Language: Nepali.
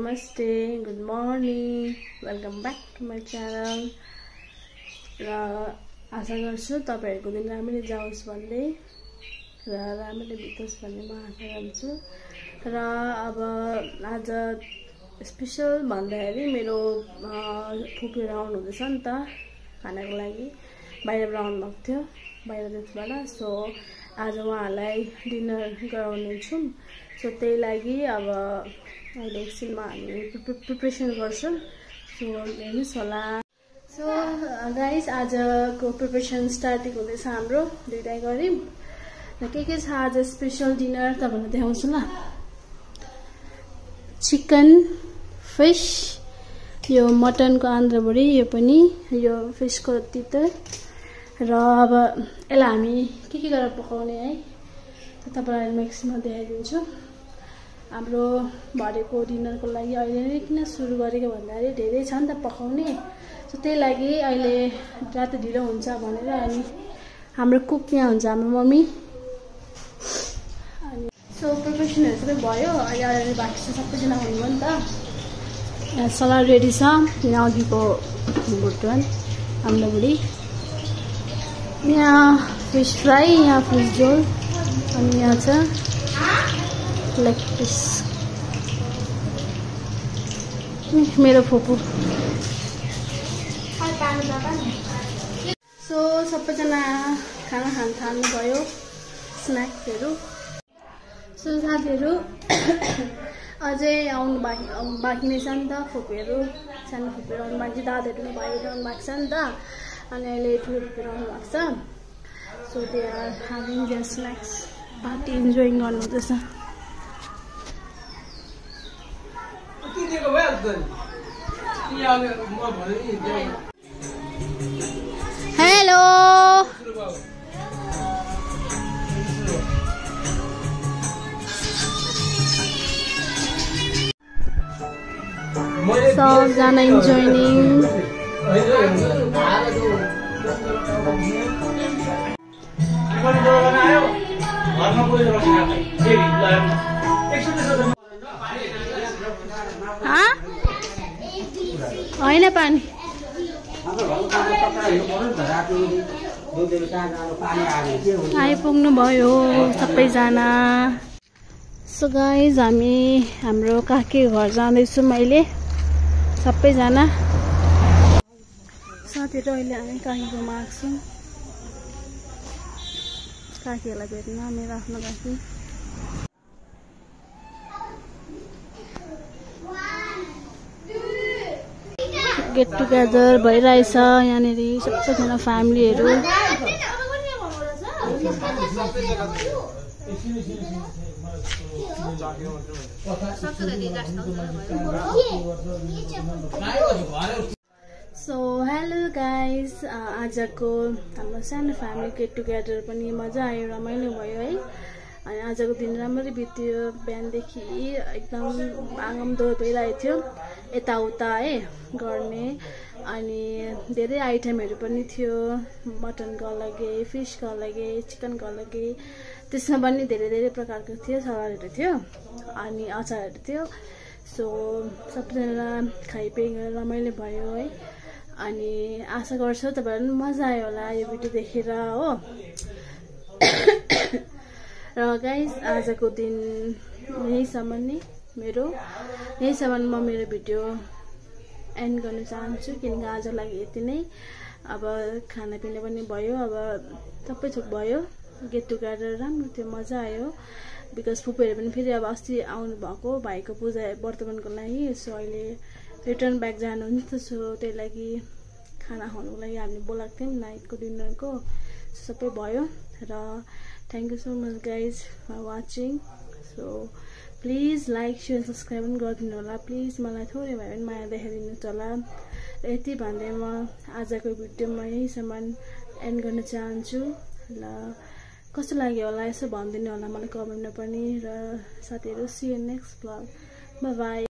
नमस्ते, good morning, welcome back to my channel. र आशा गर्छु तपाईहरुको दिन राम्ररी जाओस् भन्दै र राम्ररी बितोस् भन्ने म आशा गर्छु। र अब आज स्पेशल भन्दाखेरि मेरो फुपूहरू आउनु हुँदैछ नि त खानाको लागि। बाहिर आउनु भएको थियो बाहिर देशबाट, सो आज उहाँहरूलाई डिनर गराउने छौं। सो त्यही लागि अब अहिले एकछिनमा हामी प्रिपरेसन गर्छौं। सो हेर्नुस् होला। सो गाइस, आजको प्रिपरेसन स्टार्टिङ हुँदैछ हाम्रो 2 गरी। र के छ आज स्पेशल डिनर तपाईहरुलाई देखाउँछु ल। चिकन, फिश, यो मटनको आन्द्राभुडी, यो पनि यो फिशको तितर। र अब यसलाई हामी के गरेर पकाउने है तपाईहरुलाई नेक्स्टमा देखाइदिन्छु। हाम्रो भरेको डिनरको लागि अहिले नै किन सुरु गरेको भन्दाखेरि धेरै छ नि त पकाउने। सो त्यही लागि अहिले रात ढिलो हुन्छ भनेर अनि हाम्रो कुक यहाँ हुन्छ हाम्रो मम्मी। अनि सो प्रिपरेसनहरु सबै भयो। अहिले अलरेडी बाँकी छ, सबैजना हुनुभयो नि त। यहाँ सलाद रेडी छ, यहाँ अघिको भुटन आन्द्राभुडी, यहाँ फिश फ्राई, यहाँ फिश झोल, अनि यहाँ छ लेग पिस। मेरो फुपू। सो सबैजना खाना खान थाल्नुभयो, स्न्याक्सहरू। सो साथीहरू अझै आउनु बाँकी नै छ नि त। फुपूहरू, सानो फुपूहरू आउनु बाँकी, दादाहरू भाइहरू आउनु बाँकी छ नि त। अनि अहिले ठुलो फुपूहरू आउनु भएको छ। So they are having their snacks, party enjoying गर्नुहुँदैछ। हेलो, सबजना इन्जोइङ। होइन पानी आइपुग्नु भयो सबैजना। सो गाइज, हामी हाम्रो काकी घर जाँदैछौँ अहिले सबैजना। साथीहरू अहिले हामी काकीकोमा आएको छौँ, काकीहरूलाई भेट्न, मेरो आफ्नो काकी। गेट टुगेदर भइरहेछ यहाँनिर सबैजना फ्यामिलीहरू। सो हेलो गाइज, आजको हाम्रो सानो फ्यामिली गेट टुगेदर पनि मजा आयो, रमाइलो भयो है। अनि आजको दिन राम्ररी बित्यो। बिहानदेखि एकदम आगमदौड भइरहेको थियो यताउता है गर्ने। अनि धेरै आइटमहरू पनि थियो, मटनको अलग्गै, फिसको अलग्गै, चिकनको अलग्गै। त्यसमा पनि धेरै प्रकारको थियो, सलादहरू थियो अनि अचारहरू थियो। सो सबैजना खाइपिई गरेर रमाइलो भयो है। अनि आशा गर्छु तपाईहरुलाई पनि मजा आयो होला यो भिडियो देखेर हो। र गाइस, आजको दिन यहीसम्म नै यहीसम्म म मेरो भिडियो एन्ड गर्न चाहन्छु, किनकि आजको लागि यति नै। अब खानापिना पनि भयो, अब सबै थोक भयो। गेट टुगेदर राम्रो थियो, मजा आयो। बिकज फुपूहरू पनि फेरि अब अस्ति आउनु भएको भाइको पूजा वर्तमानको लागि। सो अहिले रिटर्न ब्याक जानुहुन्छ। सो त्यही लागि खाना खानुको लागि हामीले बोलाएको थियौँ नाइटको डिनरको। सबै भयो। र thank you so much guys for watching. So please like, share, subscribe पनि गरिदिनु होला प्लिज। मलाई थोरै भए पनि माया देखाइदिनुहोस् होला। र यति भन्दै म आजको भिडियोमा यहीसम्म एन्ड गर्न चाहन्छु। ल कस्तो लाग्यो होला यसो भनिदिनु होला मलाई कमेन्टमा पनि। र साथीहरू, see you next vlog, bye by.